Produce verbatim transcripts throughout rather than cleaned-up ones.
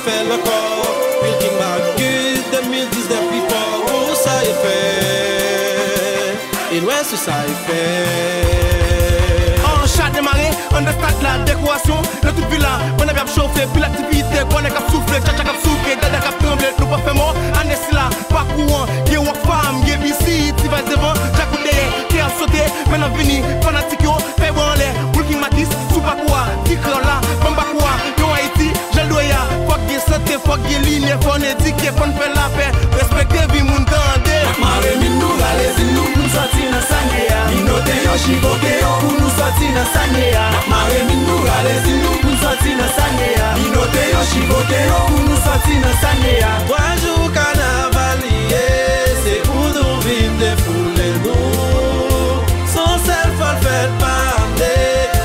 Fè l ankò. Wilking Marcus, de mil diznèf pi fò. Pou sa e fè. E nwè sou sa e fè. An chat demare, anndan stad la, dekorasyon nan tout vil la. Bannann ap chofe, pil aktivite, gwo nèg k ap soufle, tchatcha k ap souke, dada k ap tranble, nou p ap fè mò ane sila. Pa kouran, gen Rockfam, gen B C, T-Vice devan, Djakout dèyè, kè ap sote, men n ap vini, fanatik yo, fè bra anlè, Wilking Marcus, sou pakou a, di kreyòl la, ban m pakou a, yon Ayiti, jan l dwe ye a, fòk gen sante, fòk gen limyè, fò n edike, fò n fè lapè, respekte vi moun tande. N ap mare min nou, rale zin nou, pou n sòti nan sa n ye a. Minote yo, chivoke yo, pou nou sòti nan sa n ye a. N ap mare min nou, rale zin nou, pou n sòti nan sa n ye a. Minote yo, chivoke yo, pou nou sòti nan sa n ye a. Twa jou kanaval li ye, se pou nou vin defoule nou. Se yon sèl fwa l fèt pa ane,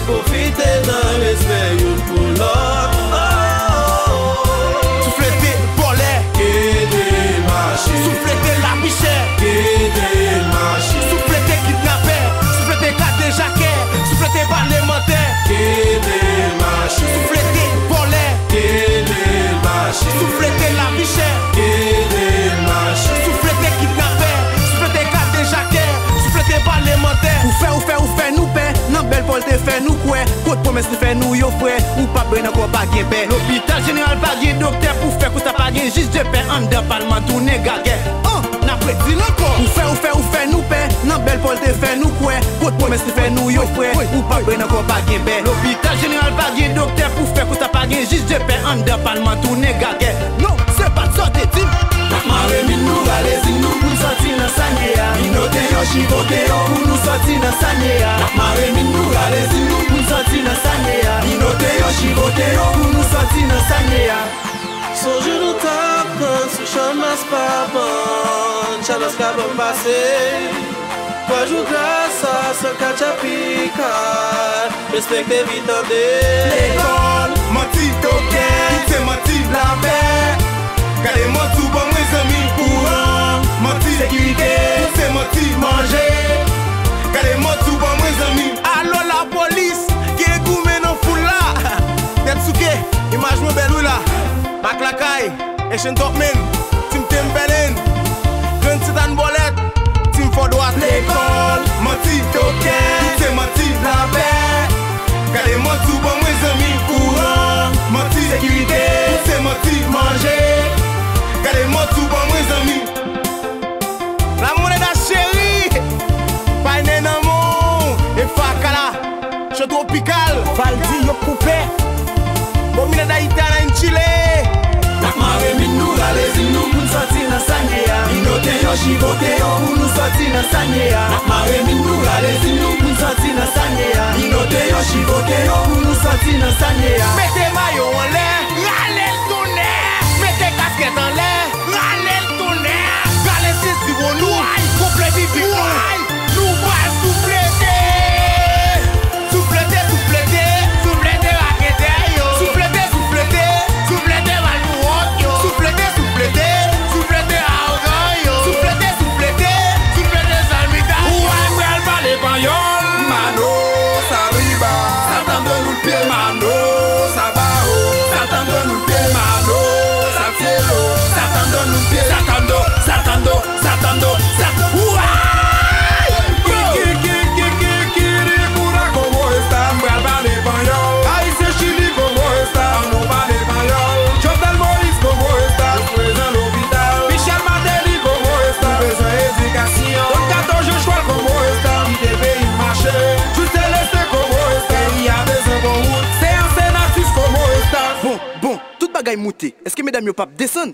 pwofite nan respè youn pou lòt. Oh, oh, oh. Souflete vòlè. Kite l mache. Souflete lavi chè. Kite l mache. Souflete kidnapè. Souflete kadejakè. Souflete palemantè. Kite l mache. Souflete vòlè. Kite l mache. Souflete lavi chè. Kite l mache. Souflete kidnapè. Souflete kadejakè. Souflete palemantè. Ou fè, ou fè, ou fè nou pè. Nan bèl pòl te fè nou kwè. Kot pwomès li fè nou yo frè. Ou p ap brenn ankò, pa gen bè. Lopital jeneral pa gen doktè pou fè konsta, pa gen jij de pè. Anndan palman tounen gagè. An, n ap redi l ankò. Ou fè, ou fè, ou fè nou pè. Nan bèl pòl te fè nou kwè. Kot pwomès li fè nou yo frè. Ou p ap brenn ankò, pa gen bè. Lopital jeneral pa gen doktè pou fè konsta, pa gen jij de pè. Anndan palman tounen gagè. Non, se pa t sa w te di m. N ap mare min nou, rale zin nou, pou n sòti nan sa n ye a. Minote yo, chivoke yo, pou nou sòti nan sa n ye a. N ap mare min nou, rale zin nou, pou n sòti nan sa n ye a. Minote yo, chivoke yo, pou nou sòti nan sa n ye a. Sonje nou t ap tann sou Channmas pa bann, Channmas ka ban m pase. Twa jou gras a San Katya Pikal, respekte vi tande. Lekòl, manti, tokè, tout se manti, lapè. Gade manti w ban mwen zanmi, kouran, manti, sekirite, tout se manti, manje. Gade manti w ban mwen zanmi. Alo lapolis, gen goumen nan foul la. Tèt souke, imaj mwen bèl wi la. Mak Lakay. Echan Topman, Team Temperlin, Grann Sentàn Bòlèt, Team Fò Dwat. Lekòl, manti, tokè, tout se manti, lapè. Gade manti w ban mwen zanmi, kouran, manti, sekirite, tout se manti, manje. Gade manti w ban mwen zanmi. La Moneda cheri, pay nen nan men w, e fakala. Cho Tropikal. Valdy, yo koupe. Bomina Daitana in Chile. N ap mare min nou, rale zin nou pou n sòti nan sa n ye a. Minote yo, chivoke yo pou nou sòti nan sa n ye a. N ap mare min nou, rale zin nou pou n sòti nan sa n ye a. Minote yo, chivoke yo pou nou sòti nan sa n ye a. Mete mayo anlè, rale l tounen. Mete kaskèt anlè, rale l tounen. Rale senti w nou, konplè piblik nou. Nou pral souflete. Souflete, souflete, souflete raketè yo. Souflete, souflete, souflete malpouwont yo. Souflete, souflete, souflete arogan yo. Souflete, souflete, souflete zanmi ta yo. Ou a pral pale panyòl, mano, sariba. Sa tando nou pye, mano, sabao. Sa tando nou pye, mano, sa cielo. Sa tando nou pye, sa tando, sa tando. Satando, sat, ouay! Ki, ki, ki, ki, ki, kiri, kura, como está? M pral pale panyòl. Ayisyen Chili, como está? An nou pale panyòl. Jovenel Moïse, como está? Ou prezan lopital. Michel Martelly, como está? Ou bezwen edikasyon. Don Kato Jean Joël, como está? Kite peyi m mache. Jules Célestin, como está? Peyi a bezwen bon wout. Sean Senatus, como está? Bon, bon, tout bagay moute. Èske medam yo p ap desann?